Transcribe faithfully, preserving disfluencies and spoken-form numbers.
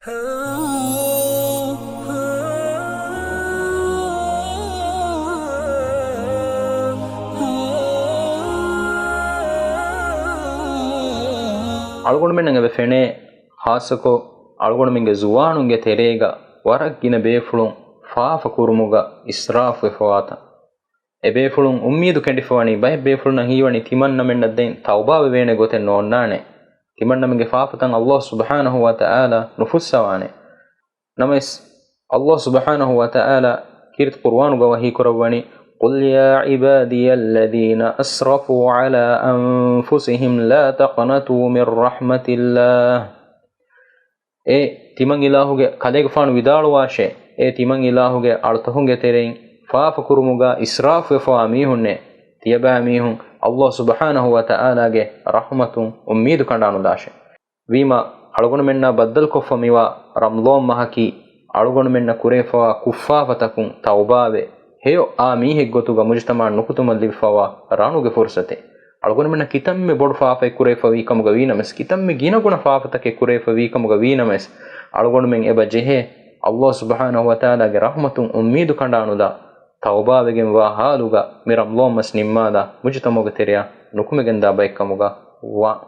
އަޅުގަނޑުމެންނަށް އެބަ ފެނޭ، ޚާއްޞަކޮށް އަޅުގަނޑުމެންގެ ޒުވާނުންގެ ތެރޭގަ ވަރަށް ގިނަ ބޭފުޅުން ފާފަ ކުރުމުގަ އިސްރާފުވެފަވާތަން. އެބޭފުޅުން އުއްމީދު ކެނޑިފަވަނީ، ބައެއް ބޭފުޅުންނަށް ހީވަނީ ތިމަންނަމެންނަށް ދެން ތައުބާވެވޭނެ ގޮތެއް ނޯންނާނެ. ތިމަންނަމެންގެ ފާފަތައް ﷲ ސުބްޙާނަހޫ ވަތަޢާލާ ނުފުއްސަވާނެ. ނަމަވެސް، ﷲ ސުބްޙާނަހޫ ވަތަޢާލާ ކީރިތި ޤުރުއާނުގަ ވަޙީ ކުރައްވަނީ، قل يا عبادي الذين أسرفوا على أنفسهم لا تقنطوا من رحمة الله. އޭ ތިމަން އިލާހުގެ ކަލޭގެފާނު ވިދާޅުވާށޭ، އޭ ތިމަން އިލާހުގެ އަޅުތަކުންގެ ތެރެއިން ފާފަ ކުރުމުގަ އިސްރާފުވެފަވާ މީހުންނޭ، ތިޔަބައިމީހުން ﷲ ސުބްޙާނަހޫ ވަތަޢާލާގެ ރަޙްމަތުން އުއްމީދު ކަނޑާނުލާށޭ. ވީމާ، އަޅުގަނޑުމެންނާ ބައްދަލުކޮށްފަ މިވާ ރަމަޟާން މަހަކީ، އަޅުގަނޑުމެންނަށް ކުރެވިފަވާ ކުށްފާފަތަކުން ތައުބާވެ، ހެޔޮ އާ މީހެއްގޮތުގަ މުޖުތަމަޢަށް ނުކުތުމަށް ލިބިފަވާ ރަނުގެ ފުރުޞަތެއް. އަޅުގަނޑުމެންނަށް ކިތަންމެ ބޮޑު ފާފައެއް ކުރެވިފަ ވީ ކަމުގަ ވީނަމަވެސް، ކިތަންމެ ގިނަގުނަ ފާފަތަކެއް ކުރެވިފަ ވީ ކަމުގަ ވީނަމަވެސް، އަޅުގަނޑުމެން އެބަ ޖެހޭ، ﷲ ސުބްޙާނަހޫ ވަތަޢާލާގެ ރަޙްމަތުން އުއްމީދު ކަނޑާނުލާ، ތައުބާވެގެންވާ ޙާލުގަ މި ރަމަޟާން މަސް ނިންމާލާ، މުޖުތަމަޢުގެ ތެރެއަށް ނުކުމެގެންދާ ބައެއްކަމުގަ ވާން.